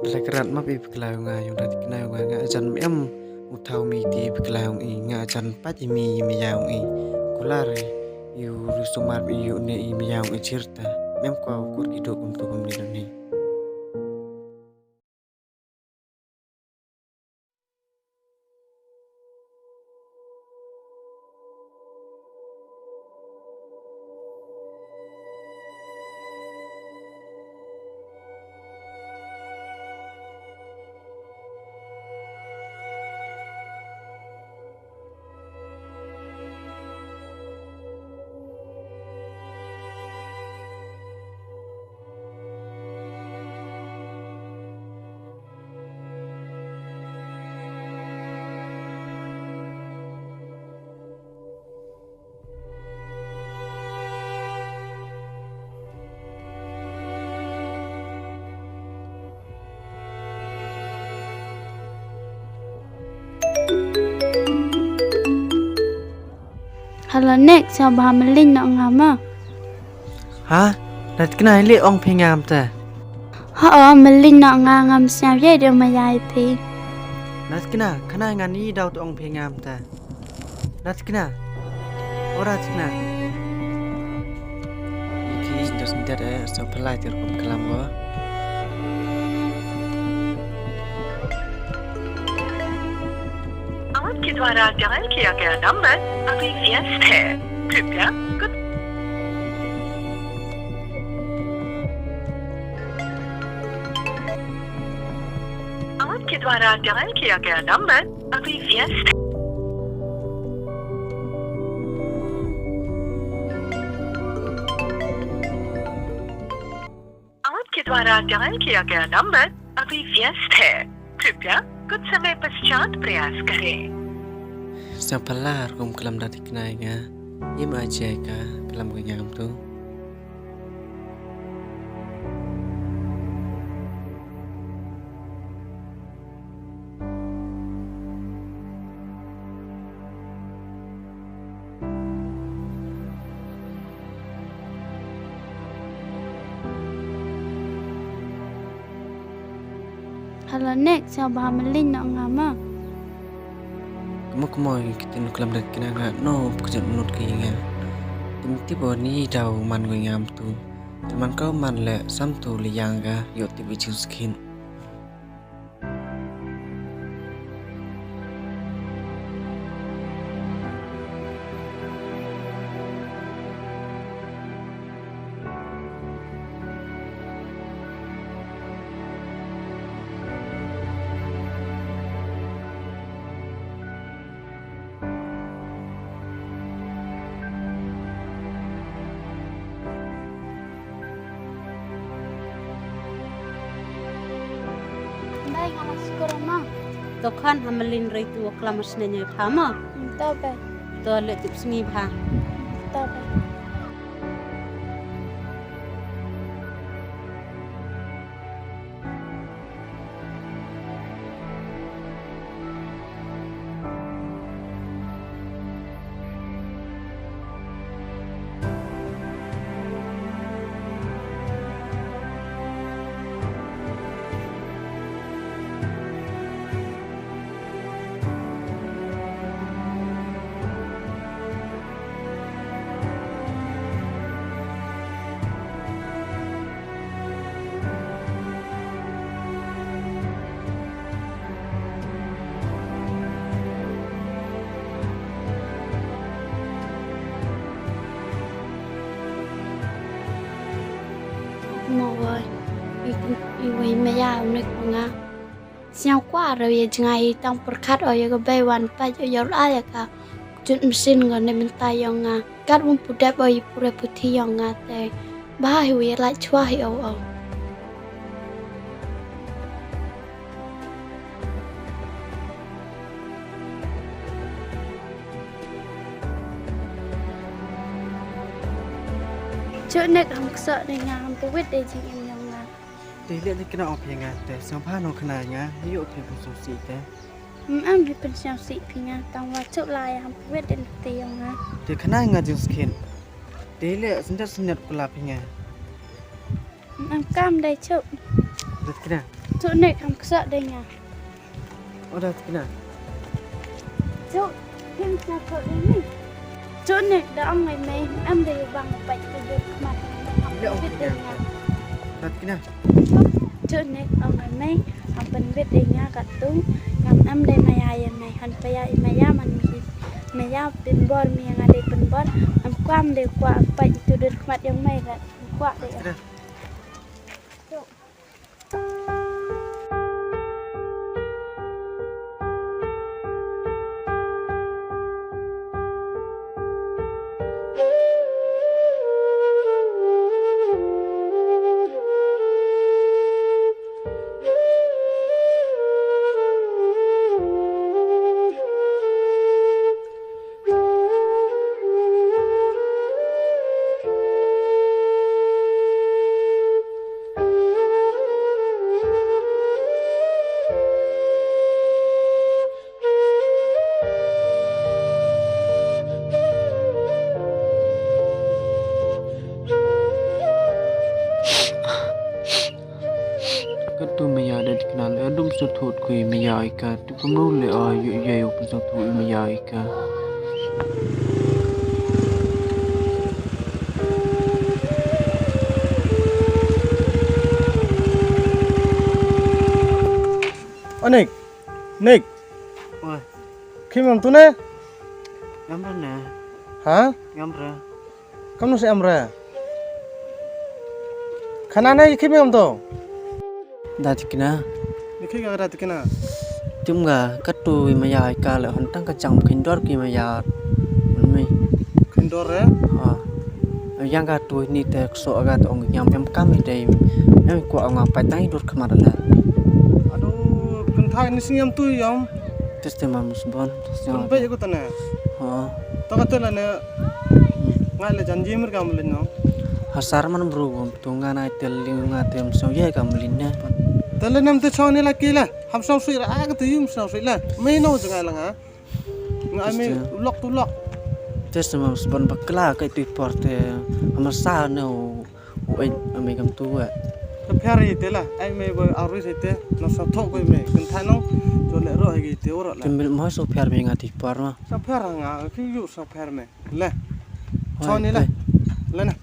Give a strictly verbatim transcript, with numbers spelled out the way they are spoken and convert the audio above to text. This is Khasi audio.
Leh krat map i bakla ïa nga, ïa u da thikna ïa nga, nga jan em u thaw mi ti bakla ïa i, nga jan pat i mi i maya ïa i. Kular i u rusumar i u ne i maya ïa i chirta. Mem ko kur ki dok kum tu kum ni ni. Hello, Nick, sngewbha mlien noh nga ma. Ha? Natkna, i leh ong phi ngam te. Ha, o, mlien noh nga, ngam sngew ïa dei ma ïa phi. Natkna, khana ngan i daw te ong phi ngam te. Natkna. Ora tikna. Ki das ndet eh, sa phalai ter kum kalam go. आपके द्वारा डायल किया गया नंबर अभी व्यस्त है। कृपया कुछ आपके द्वारा डायल किया गया नंबर अभी व्यस्त है। आपके द्वारा डायल किया गया नंबर अभी व्यस्त है। कृपया कुछ समय पश्चात प्रयास करें। Sa phalar kum kalam da tikna nga. Im a jai ka kalam ko ngam tu. Hala nek, sngewbha mlien noh nga ma. Kmo kmo ïa ki ktien klam da kina nga, no pkjat mut ki nga. Tim tip o ni daw man ko ngam tu. Te man ko man le sam tu le yang ga, ïoh tip i jingskhin. Bai, nga la skur ma. To khan ha mlien rei tu wa klam ar sneng ïa pha ma. To bai. To leh tip sngi pha. To bai. Mo wai, i, i wei maya u nek nga. Sñiaw kwah ruh ïa jngai hi tang pyrkhat o ïa ka bei wan pait o ïa la ïa ka jut machine nga ne mynta ïong nga. Kat wym pu dep o ïa pure puthi ïong nga te. Bha hi u ïa lait chwa hi o o. Chuk nek ham ksoh ne nga ham pawit de jingim ïong nga. Te leh te kena ong phi nga te sngewbha nong kena nga ïoh phi pynsngewsih te. Ym em hi pynsngewsih phi nga tang wa chuk lai ham pawit de te ïong nga. Te kena nga jingskhin. Te leh syndet syndet pula phi nga. Ym em kam dei chuk. Det kena. Tu Nik, kam ksa dei nga. Oda tikna. Tu, kim ksa tu dei ni. Tu Nik, da ong ngai mei, em dei bang pait tu dei khmat. Kam pynbit dei nga. Oda tikna. Tu Nik, ong ngai mei, kam pynbit dei nga kat tu. Ngam em dei maya ïa mei, han paya i maya man mi. Maya pynbor mi nga dei pynbor. Am kwah dei kwah pait tu dei khmat ïa mei kat. Kwah dei. Katto maya da dikna le dum sngewthuh kui maya ika tu kumno le a yu ye u sngewthuh i maya ika. Onik, Nik. Oi. Kim am tu ne? Ngam re ne. Ha? Ngam re. Kam nu se am re. Khana ne ki me am to. Da tikna. Ni ki ga da tikna. Tim ga katu i maya i ka le hon tang ka jang khin dor ki maya. Mi. Khin dor re? Ha. Yang ka tu ni te kso ga to ong yang pem kam i te. Em ko ong pa tang i dur khmat le. Aduh, kynthai ni sing yam tu yam. Tes te mam sbon. Kan pe ko tane. Ha. To ka te la ne. Ngai le jan jimir ka mlin no. Hasar man bru gom tu nga nai tel ling nga tem so ye ka mlin ne. Tel le nam te chong ni la ki le. Ham so sui ra a ka te yum so sui le. Me no jngai la nga. Nga ai me lok tu lok. Tes mam sbon bakla ka tu por te. Hamar sa ne u ai ame kam tu wa. Ka pher i te la ai me ba arui se te. Na sa thok ko me. Kynthai no. To le ro ai ki te ro la. Kembil mo so pher me nga ti por ma. Sa pher nga ki yu sa pher me. Le. Choni le. Le na.